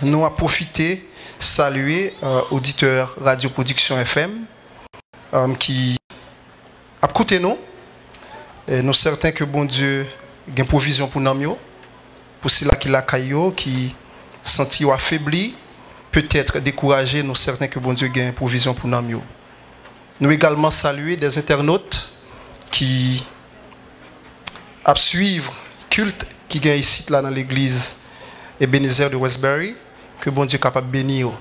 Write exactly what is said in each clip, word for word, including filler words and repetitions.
Nou ap pwofite salye, euh, oditè Radyo Pwodiksyon F M, euh, ki ap koute nou. E nou sèten ke Bondye gen pwovizyon pou nanm yo. Pou sila ki lakay yo, ki santi yo afebli, petèt dekouraje, nou sèten ke Bondye gen pwovizyon pou nanm yo. Nou egalman salye dè entènot ki ap swiv kilt ki gen isit la nan legliz Ebenezer de Westbury. Ke Bondye kapab beni yo.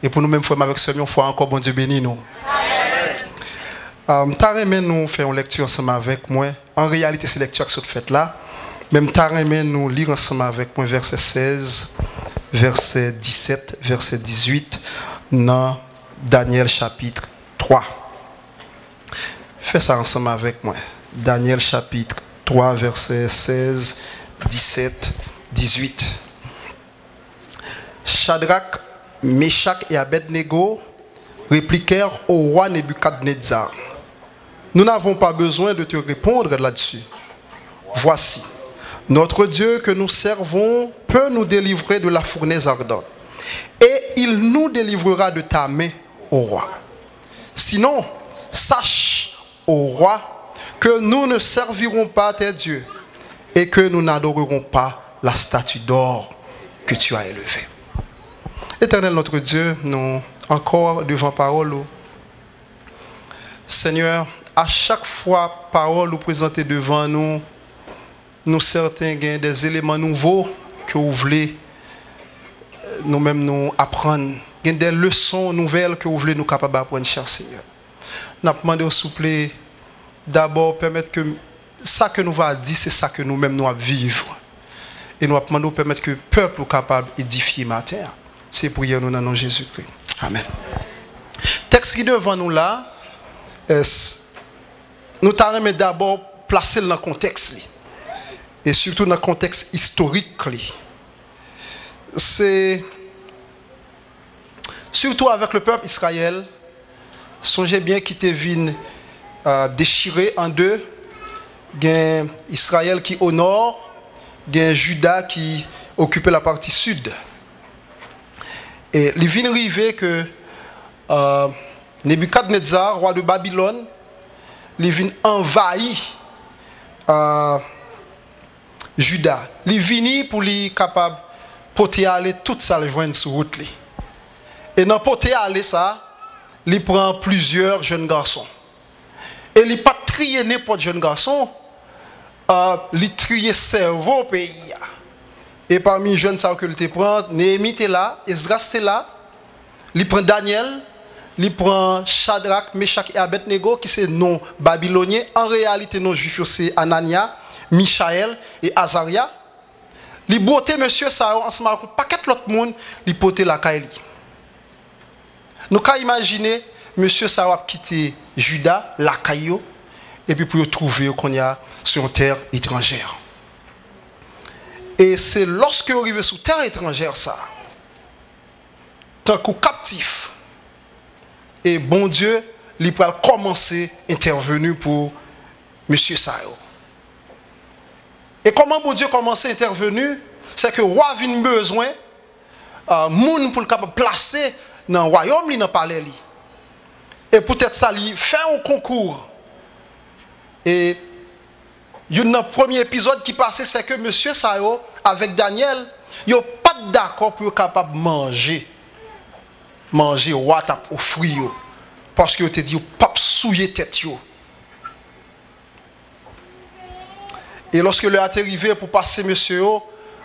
E pou nou menm, frè m avèk sè m, yon fwa ankò, Bondye beni nou. Ah, m ta renmen nou fè yon lèkti ansanm avèk mwen. An reyalite, se lèkti a k sot fèt la. Men m ta renmen nou li ansanm avèk mwen vèsè sèz, vèsè disèt, vèsè dizuit nan Danyèl chapit twa. Fè sa ansanm avèk mwen. Danyèl chapit twa, vèsè sèz, disèt, dizuit. Chadrak, Mechak et Abednego répliquèrent au roi Nebuchadnezzar : « Nous n'avons pas besoin de te répondre là-dessus. Voici, notre Dieu que nous servons peut nous délivrer de la fournaise ardente, et il nous délivrera de ta main, ô roi. Sinon, sache, ô roi, que nous ne servirons pas tes dieux et que nous n'adorerons pas la statue d'or que tu as élevée. » Éternel notre Dieu, nou ankò devan pawòl ou. Senyè, a chak fwa pawòl ou prezante devan nou, nou sèten gen dè eleman nouvo ke ou vle nou menm nou aprann. Gen dè leson nouvèl ke ou vle nou kapab aprann, chè Senyè. N ap mande w, souple, dabò, pèmèt ke sa ke nou va di, se sa ke nou menm nou ap viv. E nou ap mande w pèmèt ke pèp ou kapab edifye maten an. Se priyè nou nan non Jezikri. Amèn. Tèks ki devan nou la, eh, s-, nou ta renmen dabò plase l nan kontèks li. E sitou nan kontèks istorik li. Se sitou avèk le pèp Izrayèl, sonje byen, ki te vin, euh, dechire an de, gen Izrayèl ki o nò, gen Jida ki okipe lapati sid. E li vin rive ke, euh, Nebikadnetza, wa de Babilòn, li vin anvayi, euh, Jida. Li vini pou li kapab pote ale tout sa l jwenn sou wout li. E nan pote ale sa, li pran plizyè jèn gason. E li pa t triye nenpòt jèn gason, euh, li triye sèvo peyi a. E pami jèn sa yo ke li te pran, Neyemi te la, Esdras te la, li pran Danyèl, li pran Chadrak, Mechak e Abèdnego, ki se non babilonyen. An reyalite, non jwif yo se Ananya, Michayèl e Azarya. Li bwote mesye sa yo ansanm avèk yon pakèt lòt moun, li pote lakay li. Nou ka imajine mesye sa yo ap kite Jida, lakay yo, epi pou yo twouve yo kounye a sou yon tè etranjè. E se lòske yo rive sou tè etranjè sa, tankou kaptif, e Bondye, li pral kòmanse entèveni pou mesye sa yo. E kòman Bondye kòmanse entèveni? Se ke wa vin bezwen, ah, moun pou l kapab plase nan wayòm li, nan palè li. E poutèt sa, li fè yon konkou. E youn nan premye epizòd ki pase, se ke mesye sa yo, avèk Danyèl, yo pa t dakò pou yo kapab manje, manje wa t ap ofri yo, paske yo te di yo p ap souye tèt yo. E lòske lè a te rive pou pase mesye yo,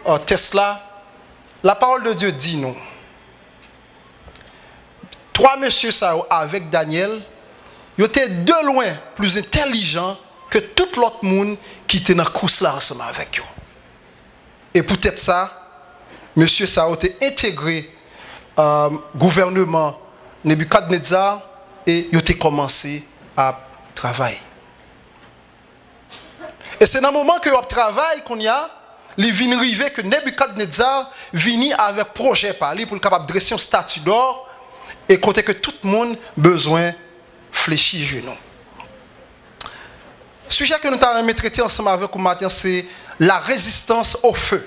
euh, tès la, la parole de Dieu di nou, twa mesye sa yo avèk Danyèl, yo te de lwen pli entèlijan ke tout lòt moun ki te nan kous la ansanm avèk yo. E poutèt sa, mesye sa yo te entegre, euh, gouvèneman Nebikadnetza e yo te kòmanse ap travay. E se nan moman ke yo ap travay kounye a, li vin rive ke Nebikadnetza vini avèk pwojè pa li pou l kapab drese yon stati dò, e kote ke tout moun bezwen flechi jenou. Sijè ke nou ta renmen trete ansanm avèk ou maten an, se la résistance au feu.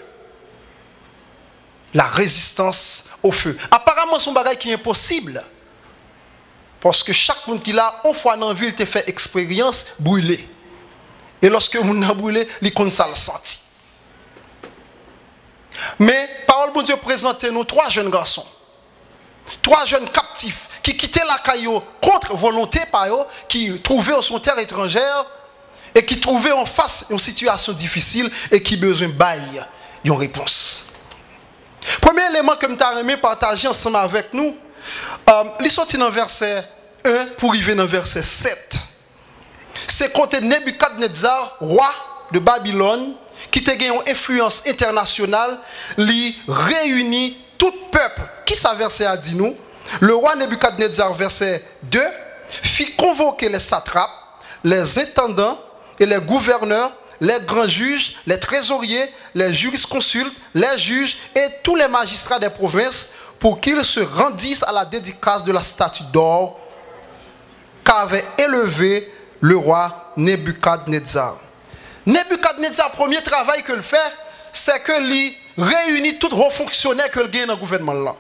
la résistance au feu. Aparaman, se yon bagay ki enposib. Paske chak moun ki la, yon fwa nan vi l, te fè eksperyans brile. E lòske moun nan brile, li konn sa l santi. Men, pawòl Bondye prezante nou twa jèn gason. Twa jèn kaptif ki kite lakay yo kont volonte pa yo, ki twouve yo sou yon tè etranjè e ki twouve yo anfas yon sitiyasyon difisil e ki bezwen bay yon repons. Premye eleman ke m ta renmen pataje ansanm avèk nou, um, li soti nan vèsè en pou rive nan vèsè sèt. Se kote Nebikadnetza, wa de Babilòn, ki te gen yon enfliyans entènasyonal, li reyini tout pèp. Kisa vèsè a di nou? Le roi Nebuchadnezzar, verset deux, fit convoquer les satrapes, les intendants et les gouverneurs, les grands juges, les trésoriers, les jurisconsultes, les juges et tous les magistrats des provinces pour qu'ils se rendissent à la dédicace de la statue d'or qu'avait élevée le roi Nebuchadnezzar. Nebikadnetza, premye travay ke l fè, se ke li reyini tout wo fonksyonè ke l gen nan gouvènman l lan.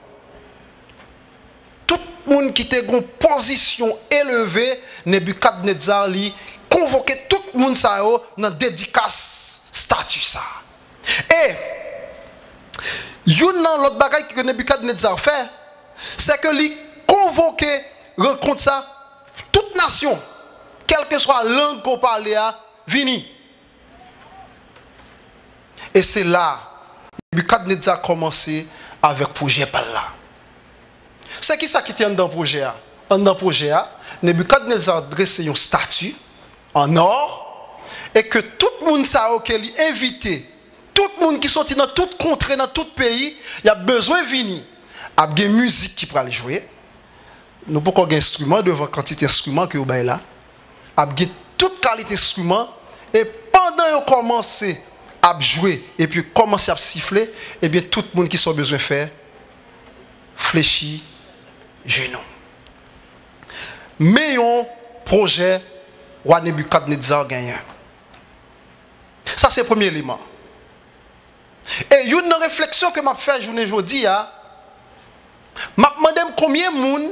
Tout moun ki te gen pozisyon eleve, Nebikadnetza, li konvoke tout moun sa yo nan dedikas stati sa. E youn nan lòt bagay ke Nebikadnetza fè, se ke li konvoke rankont sa, tout nasyon, kèlkeswa lang ke w pale a, vini. E se la, Nebikadnetza kòmanse avèk pwojè pa l la. Se ki sa ki te anndan pwojè a? Anndan pwojè a, Nebikadnetza drese yon stati an ò, e ke tout moun sa yo ke li envite, tout moun ki soti nan tout kontre, nan tout peyi, y ap bezwen vini. Ap gen mizik ki pral jwe. Nou poko gen enstriman devan kantite enstriman ke yo bay la. Ap gen tout kalite enstriman, e pandan yo kòmanse ap jwe, epi kòmanse ap sifle, ebyen, tout moun, kisa w bezwen fè? Flechi jenou. Men yon pwojè wa Nebikadnetza genyen. Sa se premye eleman. E youn nan refleksyon ke m ap fè jounen jodi a, m ap mande m konbyen moun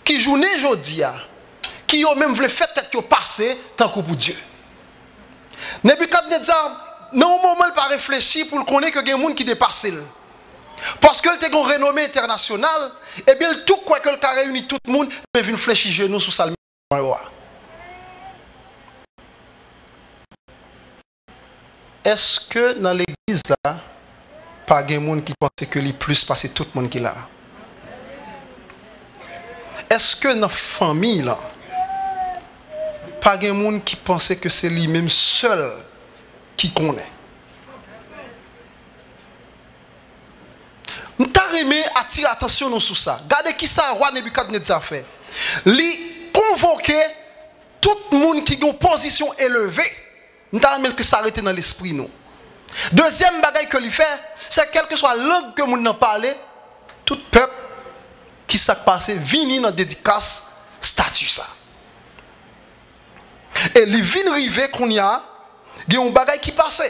ki jounen jodi a, ki yo menm vle fè tèt yo pase tankou pou Dye. Nebikadnetza, nan yon moman, l pa reflechi pou l konnen ke gen moun ki depase l. Paske l te gen yon renome entènasyonal, ebyen, l tou kwè ke l ka reyini tout moun, men vin flechi jenou sou sa l menm yo a. Èske nan legliz la, pa gen moun ki panse ke li plis pase tout moun ki la? Èske nan fanmi lan, pa gen moun ki panse ke se li menm sèl ki konnen? M ta renmen atire atansyon nou sou sa. Gade kisa wa Nebikadnetza fè. Li konvoke tout moun ki gen yon pozisyon eleve. M ta renmen ke sa rete nan lespri nou. Dezyèm bagay ke li fè, se kèlkeswa lang ke moun nan pale, tout pèp, kisa k pase, vini nan dedikas stati sa. E li vin rive kounye a, gen yon bagay ki pase.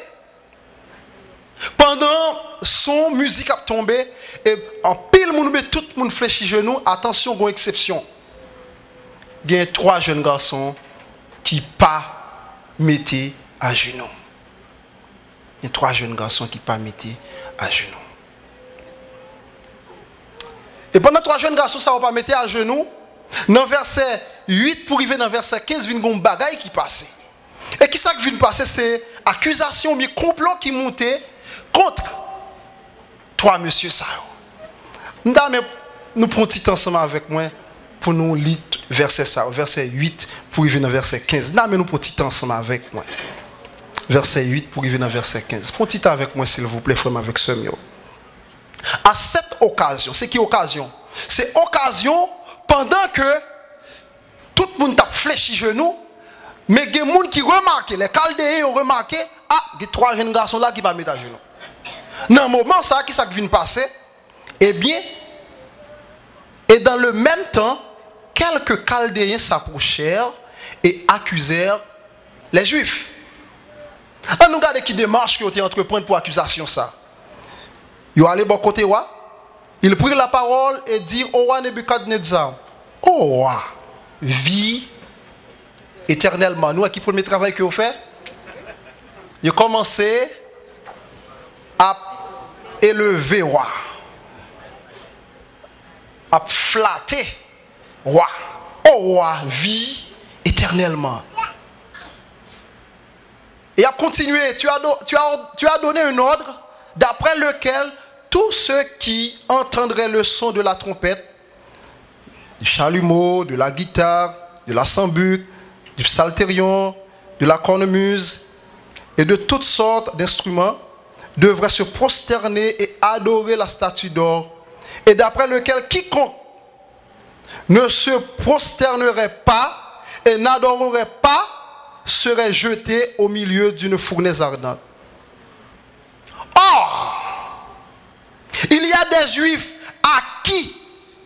Pandan son mizik ap tonbe, e anpil moun, oubyen tout moun flechi jenou, atansyon, gon eksepsyon. Gen twa jèn gason ki pa mete ajenou. Gen twa jèn gason ki pa mete ajenou. E pandan twa jèn gason sa yo pa mete ajenou, nan vèsè uit pou rive nan vèsè kenz, vin gon bagay ki pase. E kisa k vin pase? Se akizasyon oubyen konplo ki moute kont twa mesye sa yo. M ta renmen nou pran yon ti tan ansanm avèk mwen pou nou li vèsè sa yo, vèsè uit pou rive nan vèsè kenz. M ta renmen nou pran yon ti tan ansanm avèk mwen. Vèsè uit pou rive nan vèsè kenz. Pran yon ti tan avèk mwen, silvouplè, frè m avèk sè m yo. À cette occasion, se ki okazyon? Se okazyon pandan ke tout moun t ap flechi jenou, men gen moun ki remake, lè Kaldeyen yo remake, a, gen twa jèn gason la ki pa met ajenou. Nan moman sa, kisa k vin pase? Ebyen, et dans le même temps, quelques Chaldéens s'approchèrent et accusèrent les Juifs. Ann nou gade ki demach ke yo te antreprann pou akizasyon sa. Yo ale bò kote wa. Ils prirent la parole et dirent au roi Nebuchadnezzar, Ô roi, vis éternellement. Nou wè ki premye travay ke yo fè? Yo kòmanse ap eleve wa, ap flate wa. Ô roi, vis éternellement. Et a continué, tu as, do- tu as, tu as donné un ordre d'après lequel tous ceux qui entendraient le son de la trompette, du chalumeau, de la guitare, de la sambuc, du psalterion, de la cornemuse et de toutes sortes d'instruments devraient se prosterner et adorer la statue d'or, et d'après lequel quiconque ne se prosternerait pas et n'adorerait pas serait jeté au milieu d'une fournaise ardente. Or, il y a des Juifs à qui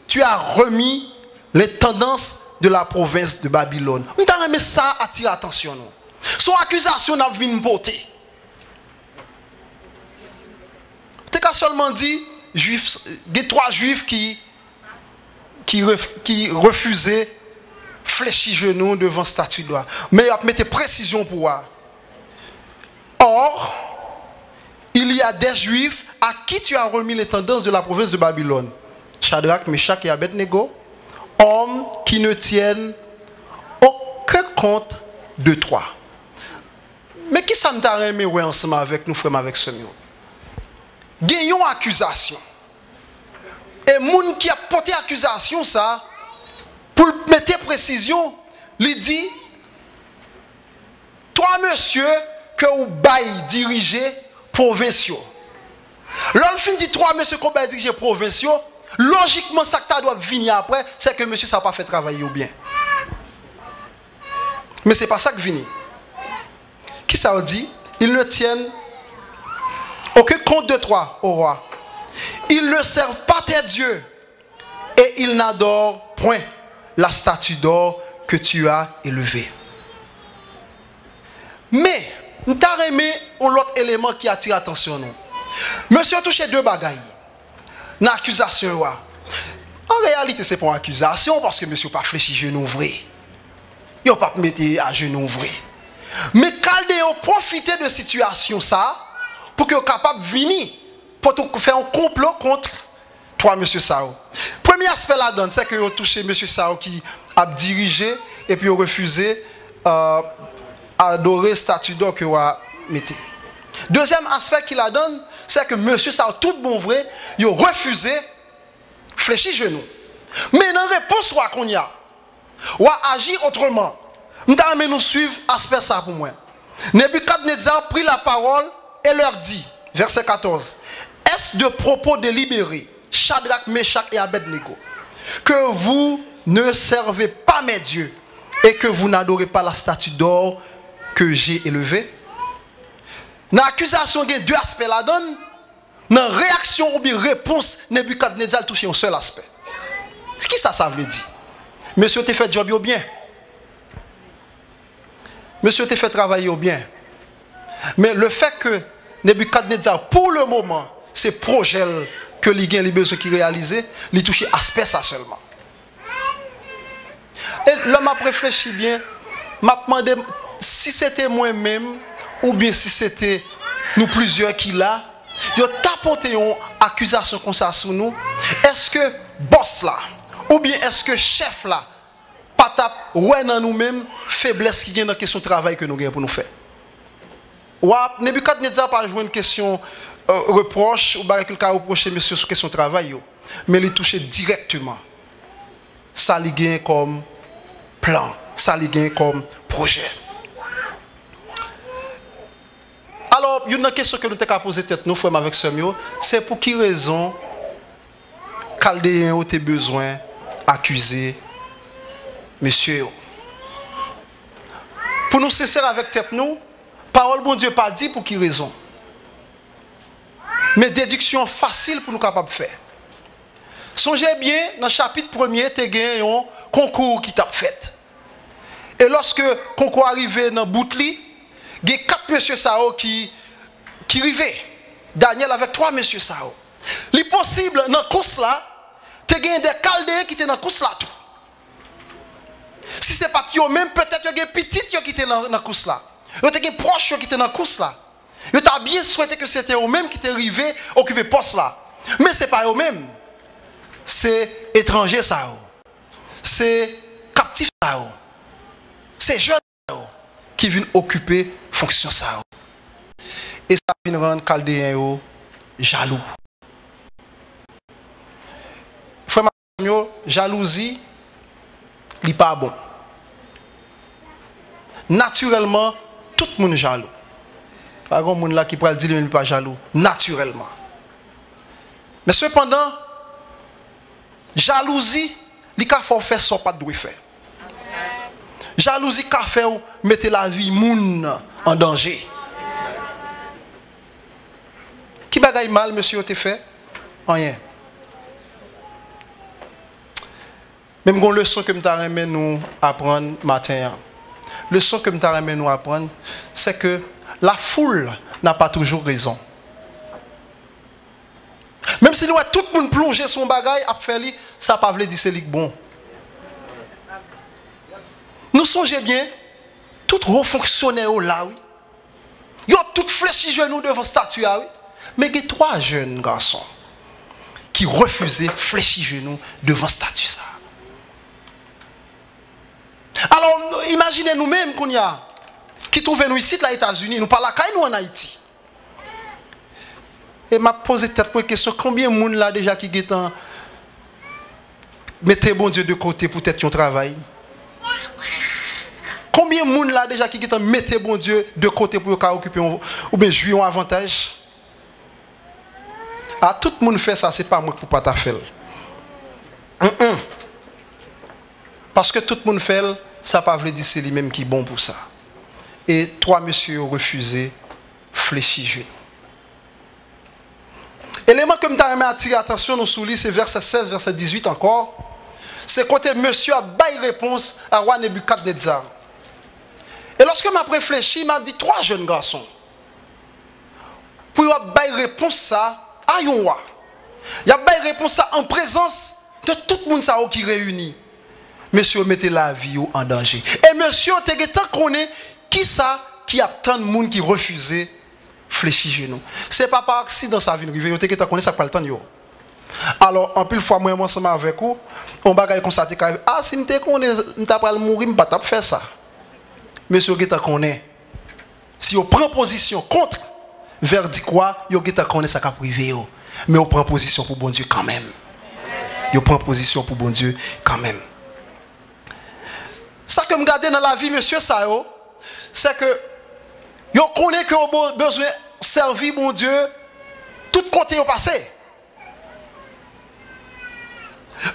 tu as remis l'intendance de la province de Babylone. M ta renmen sa atire atansyon nou. Se yon akizasyon n ap vin pote. Te ka sèlman di, Jwif, gen twa Jwif ki, ki, ref, ki refize flechi jenou devan stati dwa. Men y ap mete presizyon pou a. Or, il y a des Juifs à qui tu as remis l'intendance de la province de Babylone, Shadrach, Meshach et Abednego, hommes qui ne tiennent aucun compte de toi. Men ki sa m ta renmen wè ansanm avèk nou, frè m avèk sè m yo? Gen yon akizasyon. E moun ki ap pote akizasyon sa, pou l mete presizyon, li di, twa mesye ke ou bay dirije pwovens yo. Lè l fin di twa mesye ke ou bay dirije pwovens yo, lojikman sa k ta dwe ap vini apre, se ke mesye sa pa fè travay yo byen. Men se pa sa k vini. Ki sa yo di? Ils ne tiennent aucun compte de toi, ô roi. Ils ne servent pas tes dieux et ils n'adorent point la statue d'or que tu as élevée. Men, m ta renmen yon lòt eleman ki atire atansyon nou. Mesye yo touche de bagay nan akizasyon yo a. An reyalite, se pa yon akizasyon, paske mesye yo pa flechi jenou vre. Yo p ap mete ajenou vre. Men Kalde yo pwofite de sitiyasyon sa a pou ke yo kapab vini, pou tou fè yon konplo kont twa mesye sa yo. Premye aspè ladan l, se ke yo touche mesye sa yo ki ap dirije, epi yo refize, euh, adore stati dò ke w a mete. Dezyèm aspè ki ladan l, se ke mesye sa yo tout bon vre, yo refize flechi jenou. Men nan repons w a kounye a, w a aji otreman. M ta renmen nou swiv aspè sa pou mwen. Nebikadnezar prit la parole et leur dit, verset quatorze, Est-ce de propos délibéré, Shadrach, Meshach et Abednego, que vous ne servez pas mes dieux et que vous n'adorez pas la statue d'or que j'ai élevée? Nan akizasyon gen de aspè ladan l. Nan reyaksyon oubyen repons Nebikadnezar, li touche yon sèl aspè. Ki sa sa vle di? Mesye yo te fè djòb yo byen. Mesye yo te fè travay yo byen. Men lefètke Nebikadnezar, pou le moman, se pwojè l ke li gen, li bezwen ki reyalize, li touche aspè sa sèlman. E lè m ap reflechi byen, m ap mande m, si se te mwen menm, oubyen si se te nou plizyè ki la, yo ta pote yon akizasyon konsa sou nou, èske bòs la, oubyen èske chèf la pa t ap wè nan nou menm feblès ki gen nan kesyon travay ke nou gen pou nou fè? W ap, Nebikadnezar pa jwenn kesyon, euh, repwòch ou bagay ke l ka repwoche mesye sou kesyon travay yo, men li touche dirèkteman sa li gen kòm plan, sa li gen kòm pwojè. Alò, youn nan kesyon ke nou te ka poze tèt nou, frè m avèk sè m yo, se pou ki rezon Kaldeyen yo te bezwen akize mesye yo? Pou nou sensè avèk tèt nou, pawòl Bondye pa di pou ki rezon. Men dediksyon an fasil pou nou kapab fè. Sonje byen, nan chapit premye, te gen yon konkou ki t ap fèt. E lòske konkou a rive nan bout li, gen kat mesye sa yo ki, ki rive. Danyèl avèk twa mesye sa yo. Li posib nan kous la, te gen de Kaldeyen ki te nan kous la tou. Si se pa t yo menm, petèt yo gen pitit yo ki te nan, nan kous la. Yo te gen pwòch yo ki te nan kous la. Yo ta byen swete ke se te yo menm ki te rive okipe pòs la. Men se pa yo menm. Se etranje sa yo. Se kaptif sa yo. Se jèn sa yo ki vin okipe fonksyon sa yo. E sa vin rann Kaldeyen yo jalou. Frè m ak sè m yo, jalouzi, li pa bon. Natirèlman, tout moun jalou. Pa gen moun la ki pral di li menm li pa jalou, natirèlman. Men sepandan, jalouzi, li ka fè w fè sa w pa t dwe fè. Jalouzi ka fè w mete lavi moun an danje. Ki bagay mal mesye yo te fè? Anyen. Men m gon leson ke m ta renmen nou aprann maten an. Leson ke m ta renmen nou aprann, c'est que la foule n'a pas toujours raison. Menm si nou wè tout moun plonje sou yon bagay, ap fè li, sa pa vle di se li k bon. Nou sonje byen, tout wo fonksyonè yo la, wi. Yo tout flechi jenou devan estati a, wi. Men gen twa jèn gason ki refize flechi jenou devan estati sa. Alò, imajine nou menm kounye a, ki twouve nou isit la Etazini, nou pa lakay nou ann Ayiti. E m ap poze tèt mwen kesyon, konbyen moun la deja ki gentan mete Bondye de kote poutèt yon travay? Konbyen moun la deja ki gentan mete Bondye de kote pou yo ka okipe yon, oubyen jwi yon avantaj? A, tout moun fè sa, se pa mwen k pou pa ta fè l. Mm-mm. Paske tout moun fè l, sa pa vle di se li menm ki bon pou sa. E twa mesye yo refize flechi jenou. Eleman ke m ta renmen atire atansyon nou sou li, se vèsè sèz, vèsè dizuit ankò. Se kote mesye ap bay repons a wa Nebikadnetza. E lòske m ap reflechi, m ap di twa jèn gason pou yo ap bay repons sa a yon wa. Y ap bay repons sa an prezans de tout moun sa yo ki reyini. Mesye yo mete lavi yo an danje. E mesye yo te gentan konnen kisa ki ap tann moun ki refize flechi jenou. Se pa pa aksidan sa vin rive, yo te gentan konnen sa k pral tann yo. Alò, anpil fwa, mwen menm ansanm avèk ou, yon bagay konsa te ka rive. A, si m te konnen m ta pral mouri, m pa t ap fè sa. Mesye yo gentan konnen. Si yo pran pozisyon kont vèdik wa, yo gentan konnen sa k ap rive yo. Men yo pran pozisyon pou Bondye kanmenm. Yo pran pozisyon pou Bondye kanmenm. Sa ke m gade nan lavi mesye sa yo, se ke yo konnen ke yo bo-, bezwen sèvi Bondye tout kote yo pase.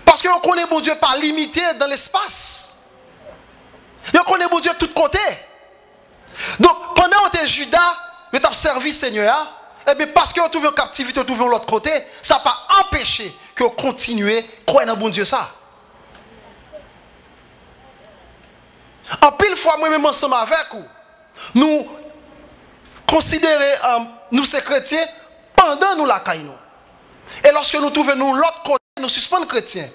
Paske yo konnen Bondye pa limite dan lespas. Yo konnen Bondye tout kote. Donk, pandan yo te Jida, yo t ap sèvi Senyè a, ebyen, paske yo twouve yo kaptivite, yo twouve yon lòt kote, sa pa anpeche ke yo kontinye kwè nan Bondye sa. Anpil fwa, mwen menm ansanm avèk ou, nou konsidere, um, nou se kretyen pandan nou lakay nou. E lòske nou twouve nou lòt kote, nou sispann kretyen.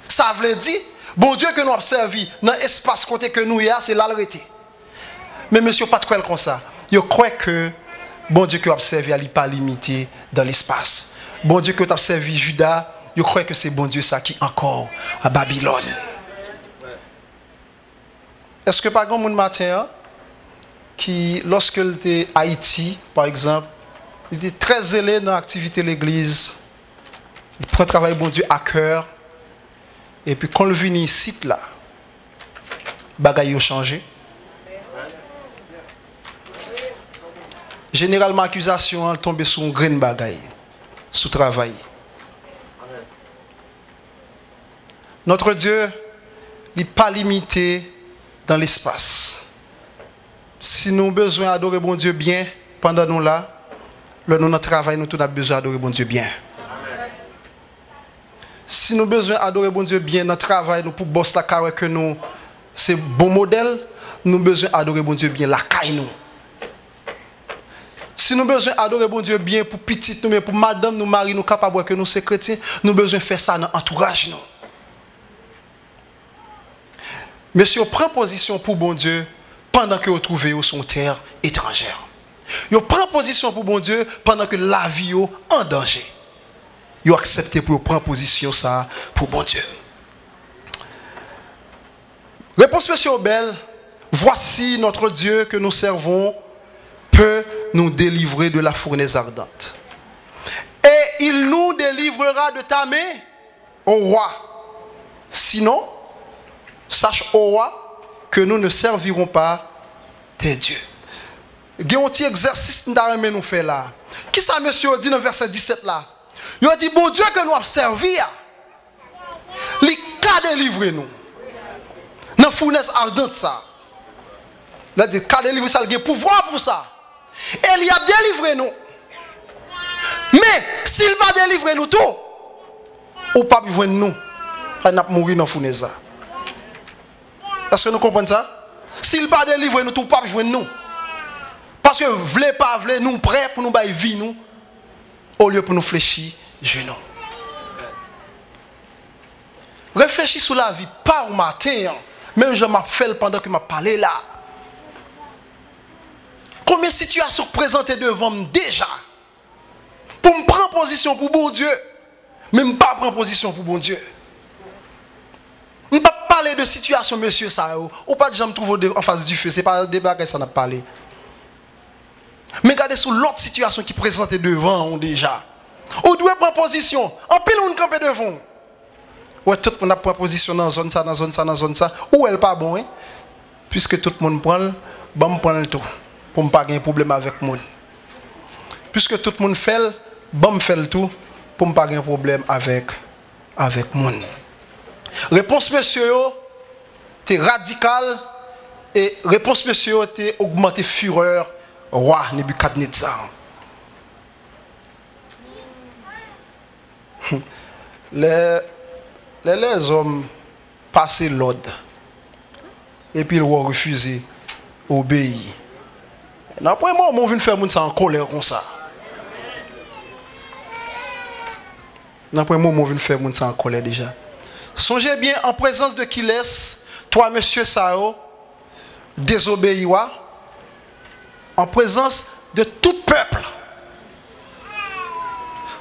Sa vle di, Bondye ke nou ap sèvi nan espas kote ke nou ye a, se la l rete. Men mesye yo pa t kwè l konsa. Yo kwè ke Bondye ke yo ap sèvi a, li pa limite dan lespas. Bondye ke yo t ap sèvi Jida, yo kwè ke se Bondye sa ki ankò a Babilòn. Èske pa gen moun maten an ki, lòske l te Ayiti, pa egzanp, li te trè zele nan aktivite legliz, li pran travay Bondye a kè, epi kon l vini isit la, bagay yo chanje? Jeneralman, akizasyon an tonbe sou yon grenn bagay, sou travay. Notre Dieu, li pa limite dan lespas. Si nou bezwen adore Bondye byen pandan nou la, lè nou nan travay, nou tou n ap bezwen adore Bondye byen. Si nou bezwen adore Bondye byen nan travay nou pou bòs la ka wè ke nou se bon modèl, nou bezwen adore Bondye byen lakay nou. Si nou bezwen adore Bondye byen pou pitit nou, men pou madanm nou, mari nou kapab wè ke nou se kretyen, nou bezwen fè sa nan antouraj nou. Mesye yo pran pozisyon pou Bondye pandan ke yo twouve yo sou yon tè etranjè. Yo pran pozisyon pou Bondye pandan ke lavi yo an danje. Yo aksepte pou yo pran pozisyon sa a pou Bondye. Repons mesye yo bèl, Voici notre Dieu que nous servons peut nous délivrer de la fournaise ardente. Et il nous délivrera de ta main, ô roi. Sinon, sache, ô roi, que nous ne servirons pas tes dieux. Gen yon ti egzèsis m ta renmen nou fè la. Kisa mesye yo di nan vèsè disèt la? Yo di, Bondye ke nou ap sèvi a, li ka delivre nou nan founès adant sa. Lè di ka delivre sa, li gen pouvwa pou sa. E li ap delivre nou. Men, si l pa delivre nou tou, ou p ap jwenn nou. N ap mouri nan founès la. Èske nou konprann sa? Si l pa delivre nou tou, ou p ap jwenn nou. Paske vle pa vle, nou prè pou nou bay vi nou, olye pou nou flechi je nou. Reflechi sou lavi pa w maten an, menm jan m ap fè l pandan ke m ap pale la. Konbyen sitiyasyon k prezante devan m deja pou m pran pozisyon pou Bondye, men m pa pran pozisyon pou Bondye? M p ap pale de sitiyasyon mesye sa yo. Ou pa t janm twouve w de- anfas dife, se pa de bagay sa n ap pale. Men gade sou lòt sitiyasyon ki prezante devan w deja. Ou dwe pran pozisyon. Anpil moun kanpe devan w. Wè, tout moun ap pran pozisyon nan zòn sa, nan zòn sa, nan zòn sa. Ou wè l pa bon, wi. Piske tout moun pran l, ban m pran l tou, pou m pa gen pwoblèm avèk moun. Piske tout moun fè l, ban m fè l tou, pou m pa gen pwoblèm avèk, avèk moun. Repons mesye yo te radikal, e repons mesye yo te ogmante firè wa Nebikadnetza. Lè, lè lèzòm pase lòd, epi l wè w refize obeyi, nan pwen moman w vin fè moun sa an kòlè konsa. Nan pwen moman w vin fè moun sa an kòlè deja. Sonje byen, an prezans de kilès twa mesye sa yo dezobeyi wa? An prezans de tout pèp.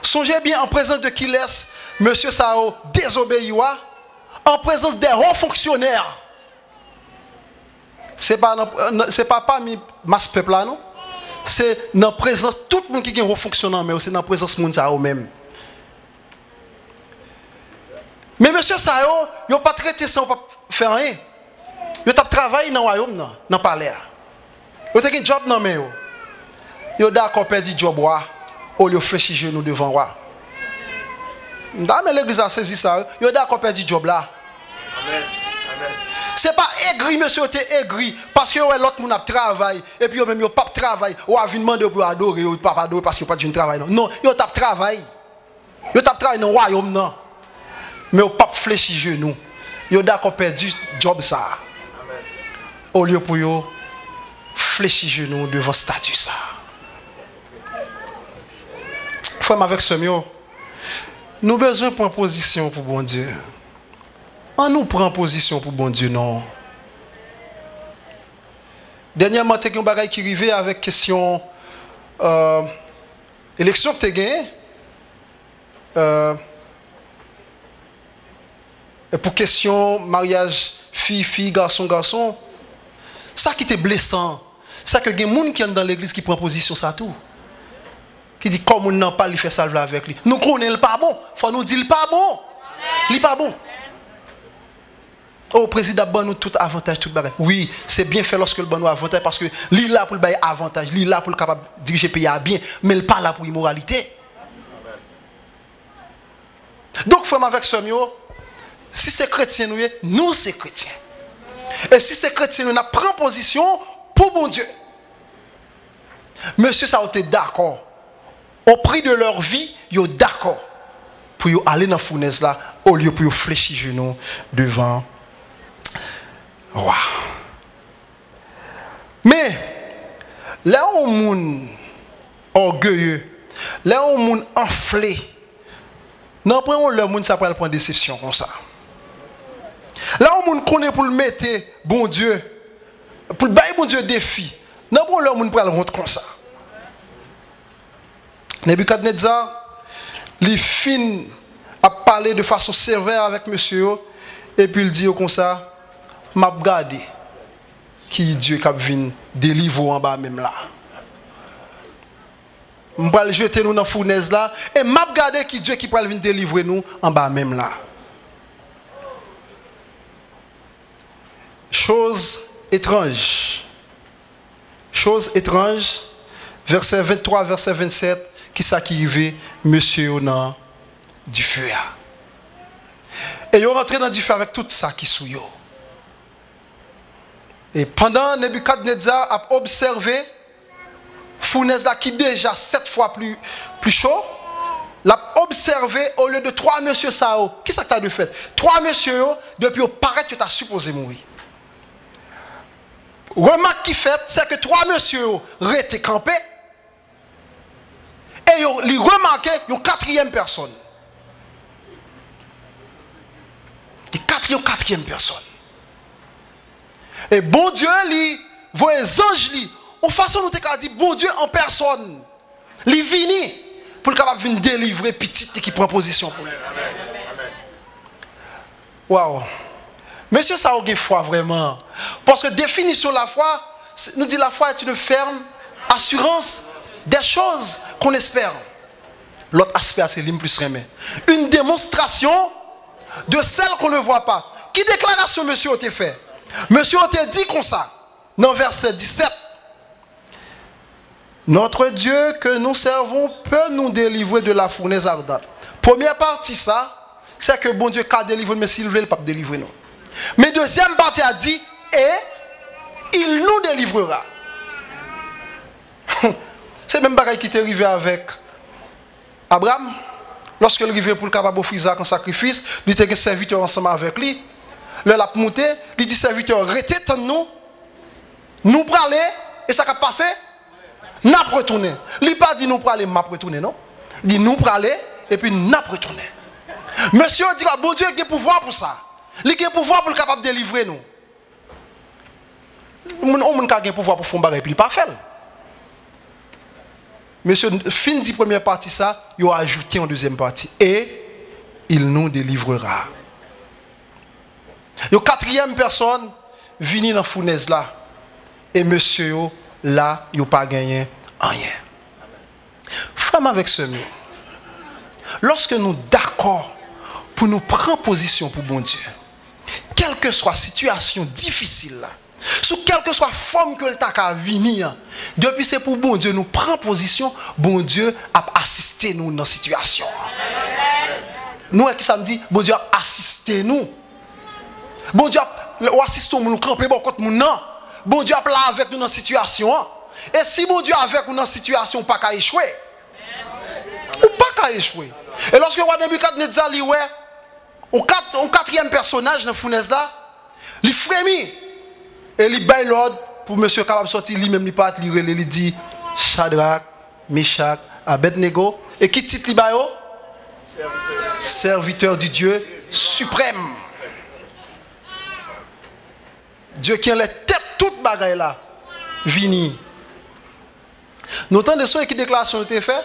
Sonje byen, an prezans de kilès mesye sa yo dezobeyi wa? An prezans de wo fonksyonè. Se pa nan, nan- se pa pami mas pèp la, non. Se nan prezans tout moun ki gen wo fonksyon nan men yo, se nan prezans moun sa yo menm. Men mesye sa yo, yo pa t rete san yo p ap fè anyen. Yo t ap travay nan wayòm nan, nan palè a. Yo te gen djòb nan men yo. Yo dakò pèdi djòb wa, olye yo flechi je nou devan wa. M ta renmen legliz la sezi sa, wi. Yo dakò pèdi djòb la. Se pa egri mesye yo te egri, paske yo wè lòt moun ap travay, epi yo menm yo p ap travay, wa vin mande yo pou yo adore, yo p ap adore paske yo pa t jwenn travay, non. Non, yo t ap travay. Yo t ap travay nan wayòm nan. Men yo p ap flechi je nou. Yo dakò pèdi djòb sa a, olye pou yo flechi je nou devan estati sa a. Frè m avèk sè m yo, nou bezwen pran pozisyon pou Bondye. Ann nou pran pozisyon pou Bondye, non. Dènyèman, te gen yon bagay ki rive avèk kesyon, euh, eleksyon ki te genyen. Euh, e pou kesyon maryaj fi fi, gason gason, sa ki te blesan, se ke gen moun ki anndan legliz ki pran pozisyon sa tou. Ki di kò moun nan pa l, li fè sa l vle avèk li. Nou konnen l pa bon, fò nou di l pa bon. Li pa bon. O, prezidan ap ban nou tout avantaj, tout bagay. Wi, se byen fè lòske l ban nou avantaj, paske li la pou l bay avantaj, li la pou l kapab dirije peyi a byen, men l pa la pou imoralite. Donk, frè m avèk sè m yo, si se kretyen nou ye, nou se kretyen. E si se kretyen nou, n ap pran pozisyon pou Bondye. Mesye sa yo te dakò. Au prix de leur vie, yo dakò pou yo ale nan founèz la, olye pou yo flechi je nou devan wa. Men, lè yon moun Orgueilleux. Lè yon moun anfle, nanpwen yon lè moun sa pral pran desepsyon konsa. Lè yon moun konnen pou l mete Bondye, pou l bay Bondye defi, nanpwen yon lè moun pral wont konsa. Nebikadnetza, li fin ap pale de fason sevè avèk mesye yo, epi l di yo konsa, "M ap gade ki Dye k ap vin delivre w anba men m la. M pral jete nou nan founèz la, e m ap gade ki Dye ki pral vin delivre nou anba men m la." Chose étrange. Chose étrange, vèsè venntwa, vèsè vennsèt, kisa ki rive mesye yo nan dife a? E yo rantre nan dife avèk tout sa ki sou yo. E pandan Nebikadnetza ap obsève founèz la ki deja sèt fwa pli, pli cho, l ap obsève olye de twa mesye sa yo. Kisa k ta dwe fèt? Twa mesye yo, depi yo parèt, yo ta sipoze mouri. Remak ki fèt, se ke twa mesye yo rete kanpe, e yo, li remake yon katriyèm pèsòn. Li katri-, yon katriyèm pèsòn. E Bondye, li voye zanj li, yon fason nou te ka di Bondye an pèsòn. Li vini pou l kapab vin delivre pitit li ki pran pozisyon pou li. Waw! Mesye sa yo gen fwa vrèman. Paske definisyon lafwa, se, nou di la foi est une ferme assurance des choses qu'on espère. Lòt aspè a se li m plis renmen. Une démonstration de celles qu'on ne voit pas. Ki deklarasyon mesye yo te fè? Mesye yo te di konsa, nan vèsè disèt, "Notre Dieu que nous servons peut nous délivrer de la fournaise ardente." Premyè pati sa, se ke Bondye ka delivre n, men si l vle, l p ap delivre nou. Men dezyèm pati a di, "Et il nous délivrera." Se menm bagay ki te rive avèk Abraram, lòske l rive pou l kapab ofri Zak an sakrifis, li te gen sèvitè ansanm avèk li. Lè l ap moute, li di sèvitè, "Rete tann nou, nou prale, e sa k ap pase, n ap retounen." Li pa di, "Nou prale, m ap retounen," non. Li di, "Nou prale, epi n ap retounen." Mesye yo di, "A, Bondye gen pouvwa pou sa. Li gen pouvwa pou l kapab delivre nou." Moun, yon moun ka gen pouvwa pou fè yon bagay, epi li pa fè l. Mesye fin di premyè pati sa, yo ajoute yon dezyèm pati. "Et il nous délivrera." Yon katriyèm pèsòn vini nan founèz la. E mesye yo la, yo pa genyen anyen. Frè m avèk sè m yo, lòske nou dakò pou nou pran pozisyon pou Bondye, kèlkeswa sitiyasyon difisil la, sou kèlkeswa fòm ke l ta ka vini an, depi se pou Bondye nou pran pozisyon, Bondye ap asiste nou nan sitiyasyon an. Nou wè kisa m di? Bondye ap asiste nou. Bondye ap, w asiste yon moun, ou kanpe bò kot moun nan. Bondye ap la avèk nou nan sitiyasyon an. E si Bondye avèk ou nan sitiyasyon, ou pa ka echwe. Ou pa ka echwe. E lòske wa Nebikadnetza li wè yon kat-, yon katriyèm pèsonaj nan founèz la, li fremi. E li bay lòd pou mesye kapab sòti, li menm li parèt, li rele, li di, "Chadrak, Mechak, Abèdnego." E ki tit li ba yo? Serviteur du Dieu suprême. Dye ki anlè tèt tout bagay la vini. Nou tande sonje ki deklarasyon li te fè?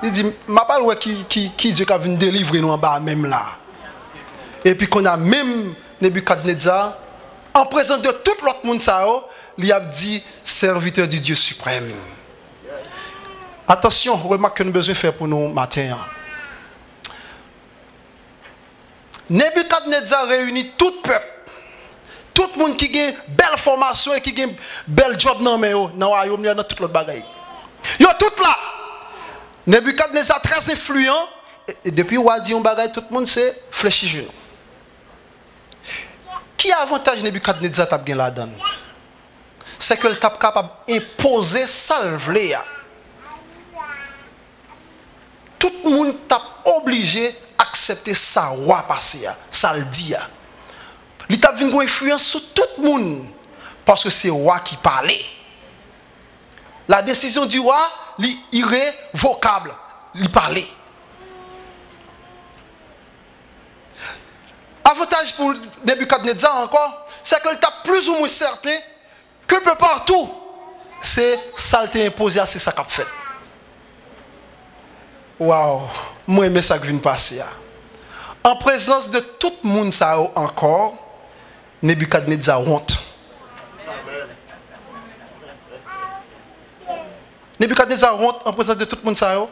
Li di, "M ap al wè ki, ki, ki Dye k ap vin delivre nou anba men m la." Epi kounye a menm Nebikadnetza, an prezans de tout lòt moun sa yo, li ap di, "Serviteur du Dieu suprême." Atansyon, remak ke nou bezwen fè pou nou maten an. Nebikadnetza reyini tout pèp, tout moun ki gen bèl fòmasyon e ki gen bèl djòb nan men yo, nan wayòm li a, nan tout lòt bagay. Yo tout la. Nebikadnetza trè enfliyan, e, e depi wa di yon bagay, tout moun se flechi jenou. Ki avantaj Nebikadnetza t ap gen ladan l? Se ke l t ap kapab enpoze sa l vle a. Tout moun t ap oblije aksepte sa wa pase a, sa l di a. Li t ap vin gen enfliyans sou tout moun, paske se wa ki pale. La décision du roi li irevokab, li pale. Avantaj pou Nebikadneza ankò, se ke l t ap plizoumwen sèten ke l pe patou, se sa l te enpoze a, se sa k ap fèt. Waw, mwen renmen sa k vin pase a. An prezans de tout moun sa yo ankò, Nebikadneza wont. Nebikadneza wont an prezans de tout moun sa yo.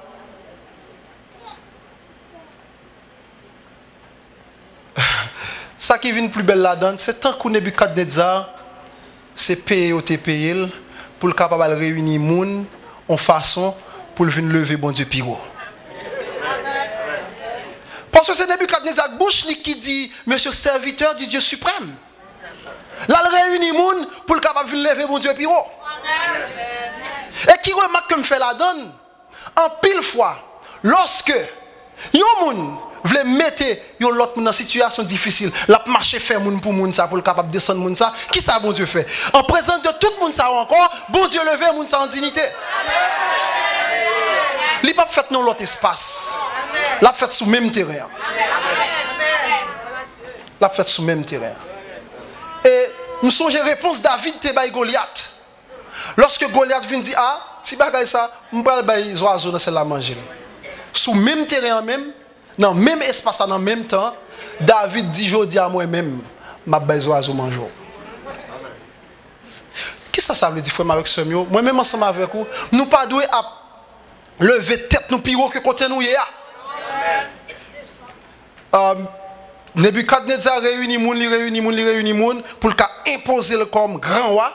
Sa ki vin pli bèl ladan l, se tankou Nebikadneza, se peye yo te peye l pou l kapab al reyini moun yon fason pou l vin leve Bondye pi wo. Paske se Nebikadneza ak bouch li ki di, "Monsieur serviteur du Dieu suprême." L al reyini moun pou l kapab vin leve Bondye pi wo. E ki remak ke m fè ladan l? Anpil fwa, lòske yon moun vle mete yon lòt moun nan sitiyasyon difisil, l ap mache fè moun pou moun sa, pou l kapab desann moun sa, kisa Bondye fè? An prezans de tout moun sa yo ankò, Bondye leve moun sa an diyite. Li p ap fèt nan lòt espas. L ap fèt sou menm teren an. L ap fèt sou menm teren an. E m sonje repons David te bay Golyat. Lòske Golyat vin di, "A, ti bagay sa, m pral bay zwazo nan syèl la manje l." Sou menm teren an menm, nan menm espas la, nan menm tan, David di, "Jodi a, mwen menm, m ap bay zwazo manje w." Kisa sa vle di, frè m avèk sè m yo? Mwen menm ansanm avèk ou, nou pa dwe ap leve tèt nou pi wo ke kote nou ye a. Um, Nebikadneza reyini moun, li reyini moun, li reyini moun pou l ka enpoze l kòm gran wa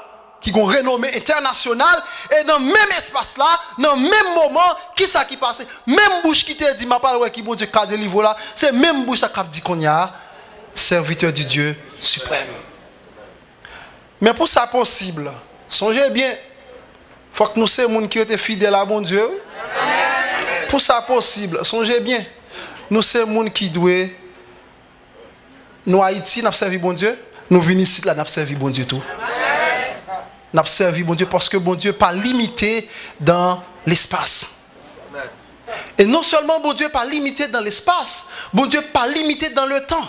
ki gon renome entènasyonal. E nan menm espas la, nan menm moman, kisa ki pase? Menm bouch ki te di, "M ap al wè ki Bondye ka delivre w la," se menm bouch la k ap di kounye a, "Serviteur du Dieu suprême." Men pou sa posib, sonje byen, fòk nou se moun ki rete fidèl a Bondye, wi. Pou sa posib, sonje byen, nou se moun ki dwe, nou Ayiti, n ap sèvi Bondye, nou vin isit la, n ap sèvi Bondye tou. N ap sèvi Bondye paske Bondye pa limite dan lespas. E non sèlman Bondye pa limite dan lespas, Bondye pa limite dan letan.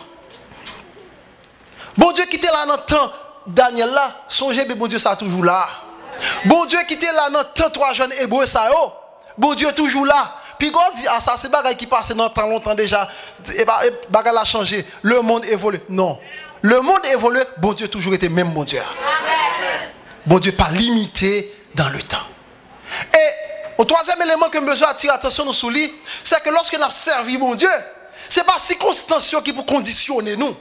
Bondye ki te la nan tan Danyèl la, sonje byen Bondye sa toujou la. Bondye ki te la nan tan twa jèn Ebre sa yo, Bondye toujou la. Piga w di, "A, sa se bagay ki pase nan tan lontan deja, e ba-, e bagay la chanje, lemonn evolye." Non. Lemonn evolye, Bondye toujou rete menm Bondye a. Bondye pa limite dan letan. E yon twazyèm eleman ke m bezwen atire atansyon nou sou li, se ke lòske n ap sèvi Bondye, se pa sikonstans yo ki pou kondisyone nou.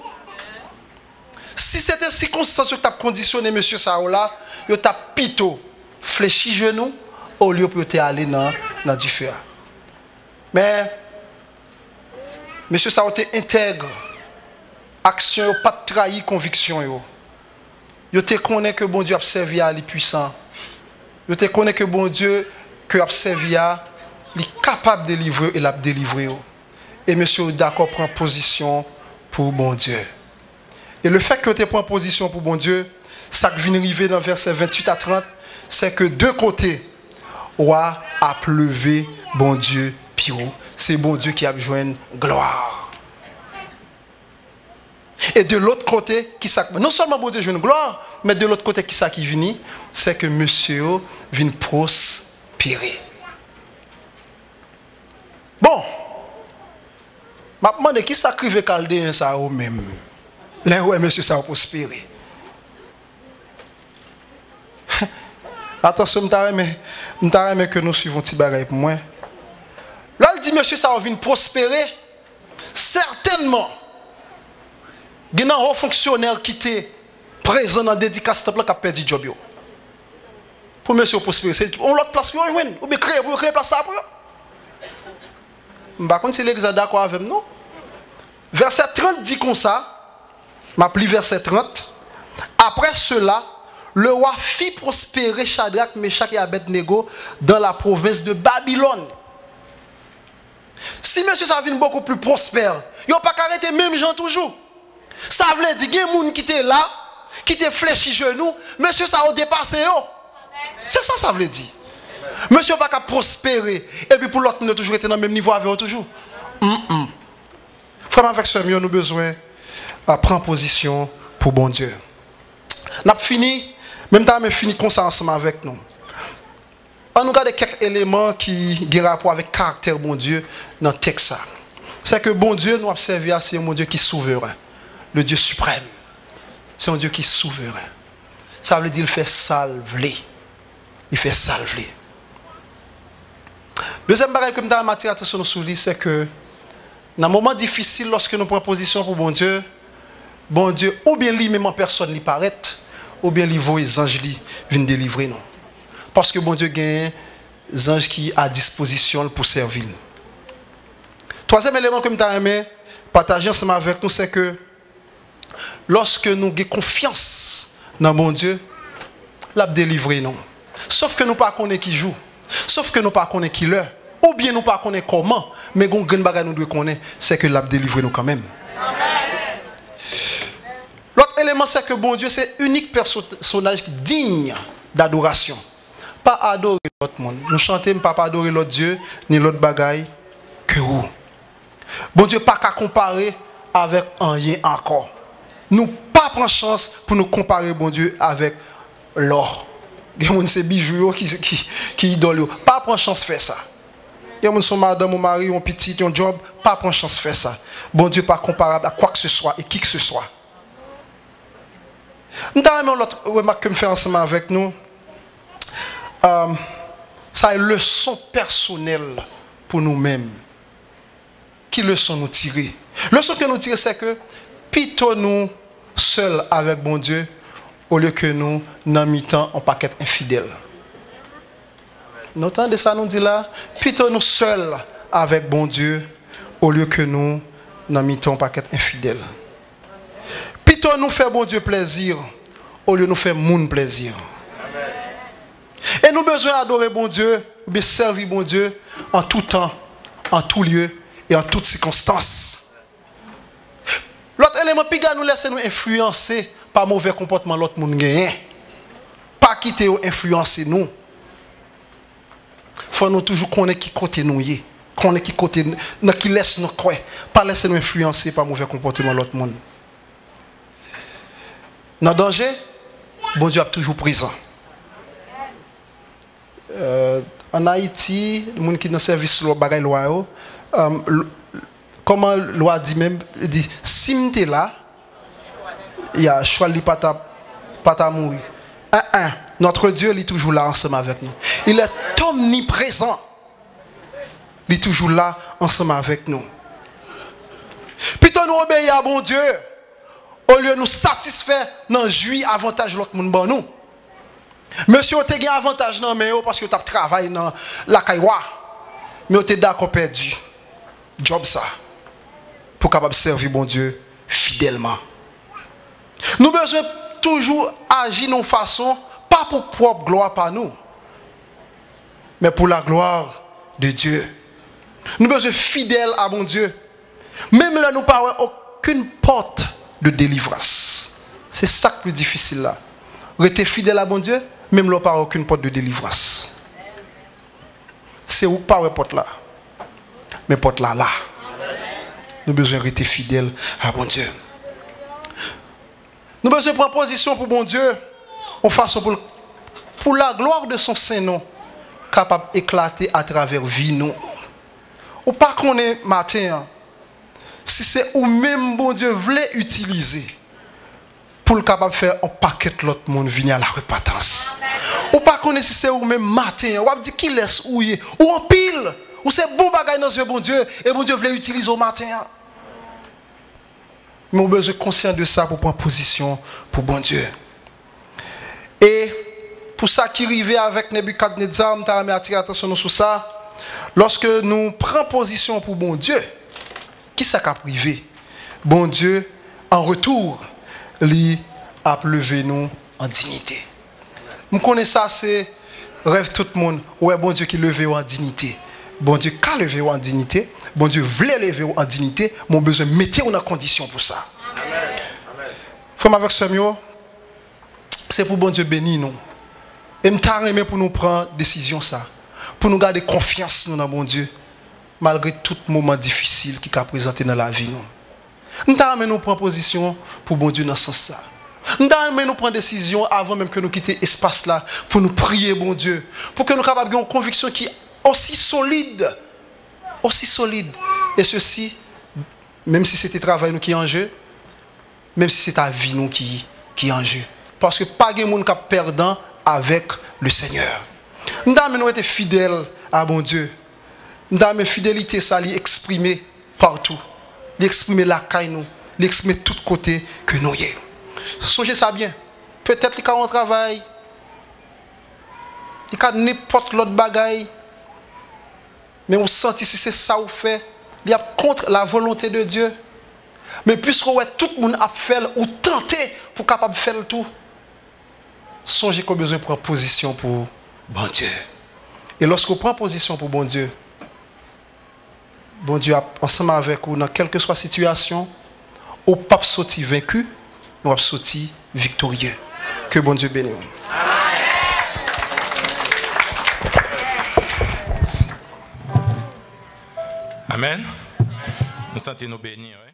Si se te sikonstans yo ki t ap kondisyone mesye sa yo la, yo t ap pito flechi jenou olye pou yo te ale nan, nan dife a. Men, mesye sa yo te entèg, aksyon yo pa t trayi konviksyon yo. Yo te konnen ke Bondye y ap sèvi a li pwisan. Yo te konnen ke Bondye ke y ap sèvi a, li kapab delivre yo e l ap delivre yo. E mesye yo dakò pran pozisyon pou Bondye. E lefètke yo te pran pozisyon pou Bondye, sa k vin rive nan vèsè venntuit a trant, se ke de kote, wa ap leve Bondye pi wo. Se Bondye ki ap jwenn glwa. E de lòt kote, kisa k, non sèlman Bondye jwenn glwa, men de lòt kote, kisa ki vini? Se ke mesye yo vin pwospere. Bon, m ap mande kisa k rive Kaldeyen sa yo menm, lè yo wè mesye sa yo pwospere? Atansyon, m ta renmen, m ta renmen ke nou swiv yon ti bagay pou mwen. Lè l di mesye sa yo vin pwospere, sètènman, gen nan wo fonksyonè ki te prezan nan dedikas tanp lan k ap pèdi djòb yo. Pou mesye yo pwospere, se yon lòt plas pou yo jwenn, oubyen kreye pou yo kreye plas sa pou yo. M pa konn si legliz la dakò avè m, non. Vèsè trant di konsa, m ap li vèsè trant, Après cela, le roi fit prospérer Shadrach, Meshach et Abednego dans la province de Babylone. Si mesye sa vin bokou pli pwospè, yo pa ka rete menm jan toujou. Sa vle di, gen moun ki te la, ki te flechi jenou, mesye sa yo depase yo. Se sa sa vle di. Mesye yo pa ka pwospere, epi pou lòt moun yo toujou rete nan menm nivo avè w toujou. Mm-mm. Frè m avèk sè m yo, nou bezwen, ah, pran pozisyon pou Bondye. N ap fini, men m ta renmen fini konsa ansanm avèk nou. Ann nou gade kèk eleman ki gen rapò avèk karaktè Bondye nan tèks sa. Se ke Bondye nou ap sèvi a, se yon Bondye ki souveren, le Dieu suprême. Se yon Dye ki souveren. Sa vle di l fè sa l vle. Li fè sa l vle. Dezyèm bagay ke m ta renmen atire atansyon nou sou li, se ke nan moman difisil, lòske nou pran pozisyon pou Bondye, Bondye, oubyen li menm an pèsòn, li parèt, oubyen li voye zanj li vin delivre nou. Paske Bondye gen zanj ki a dispozisyon l pou sèvi l. Twazyèm eleman ke m ta renmen pataje ansanm avèk nou, se ke lòske nou gen konfyans nan Bondye, l ap delivre nou. Sòf ke nou pa konnen ki jou, sòf ke nou pa konnen ki lè, oubyen nou pa konnen kòman, men gen yon grenn bagay nou dwe konnen, se ke l ap delivre nou kanmenm. Lòt eleman, se ke Bondye se inik pèsonaj ki diy dadorasyon. Pa adore lòt moun. Nou chante, "M p ap adore lòt dye, ni lòt bagay ke ou." Bondye pa ka konpare avèk anyen ankò. Nou pa pran chans pou nou konpare Bondye avèk lò. Gen moun se bijou yo ki, ki, ki idòl yo. Pa pran chans fè sa. Gen moun se yon madanm, yon mari, yon pitit, yon djòb, pa pran chans fè sa. Bondye pa konparab a kwakseswa e kikseswa. M ta renmen yon lòt remak ke m fè ansanm avèk nou. Um, sa e leson pèsonèl pou nou menm. Ki leson nou tire? Leson ke nou tire, se ke pito nou sèl avèk Bondye olye ke nou nan mitan yon pakèt enfidèl. Nou tande sa nou di la? Pito nou sèl avèk Bondye olye ke nou nan mitan yon pakèt enfidèl. Pito nou fè Bondye plèzi olye nou fè moun plèzi. E nou bezwen adore Bondye, oubyen sèvi Bondye an tou tan, an tou lye e an tout sikonstans. Lòt eleman, piga nou lèse nou enfliyanse pa movè konpòtman lòt moun genyen. Pa kite yo enfliyanse nou. Fò nou toujou konnen ki kote nou ye, konnen ki kote, nan kilès nou kwè. Pa lèse nou enfliyanse pa movè konpòtman lòt moun. Nan danje, Bondye ap toujou prezan. Euh, ann Ayiti, moun ki nan sèvis lwa, bagay lwa yo, euh, l-, kòman lwa di menm? Li di, "Si m te la, ya, chwal li pa ta, pa ta mouri." En, en, notre Dieu, li toujou la ansanm avèk nou. Il est omniprésent. Li toujou la ansanm avèk nou. Pito nou obeyi a Bondye, olye nou satisfè nan jwi avantaj lòt moun ban nou. Mesye yo te gen avantaj nan men yo paske yo t ap travay nan lakay wa. Men yo te dakò pèdi djòb sa pou kapab sèvi Bondye fidèlman. Nou bezwen toujou aji nan yon fason, pa pou pwòp glwa pa nou, men pou la gloire de Dieu. Nou bezwen fidèl a Bondye, menm lè nou pa wè okenn pòt de delivrans. Se sa k pi difisil la. Rete fidèl a Bondye, menm lè w pa wè okenn pòt de delivrans. Se ou k pa wè pòt la. Men pòt la la. Nou bezwen rete fidèl a Bondye. Nou bezwen pran pozisyon pou Bondye, yon fason pou l, pou la gloire de son sen non kapab eklate atravè vi nou. Ou pa konnen maten an, si se ou menm Bondye vle itilize pou l kapab fè yon pakèt lòt moun vini a la repantans. Ou pa konnen si se ou menm maten an, w ap di, "Kilès ou ye?" Ou anpil, ou se bon bagay nan zye Bondye, e Bondye vle itilize w maten an. Men ou bezwen konsyan de sa pou pran pozisyon pou Bondye. E pou sa ki rive avèk Nebikadnetza, m ta renmen atire atansyon nou sou sa. Lòske nou pran pozisyon pou Bondye, ki sa k ap rive? Bondye, an retou, li ap leve nou an diyite. M konnen sa se rèv tout moun, wè Bondye ki leve w an diyite. Bondye ka leve w an diyite, Bondye vle leve w an diyite, men w bezwen mete w nan kondisyon pou sa. Frè m avèk sè m yo, se pou Bondye beni nou. E m ta renmen pou nou pran desizyon sa. pou nou gade konfyans nou nan Bondye, malgre tout moman difisil ki ka prezante nan lavi nou. M ta renmen nou pran pozisyon pou Bondye nan sans sa. M ta renmen nou pran desizyon avan menm ke nou kite espas la pou nou priye Bondye, pou ke nou kapab gen yon konviksyon ki osi solid, osi solid, e sesi, menm si se te travay nou ki an je, menm si se ta vi nou ki, ki an je. Paske pa gen moun k ap pèdan avèk le Senyè. M ta renmen nou rete fidèl a Bondye. M ta renmen fidelite sa li eksprime patou. Li eksprime lakay nou. Li eksprime tout kote ke nou ye. Sonje sa byen. Petèt li ka yon travay. Li ka nenpòt lòt bagay. Men ou santi si se sa ou fè, li ap kont la volonte de Dye. Men piske ou wè tout moun ap fè l, ou tante pou kapab fè l tou. Sonje ke w bezwen pran pozisyon pou Bondye. E lòske w pran pozisyon pou Bondye, Bondye ap ansanm avèk ou nan kèlkeswa sitiyasyon. Ou p ap soti venki, men w ap soti viktorye. Ke Bondye beni w. Amèn. Nou santi nou beni, wi.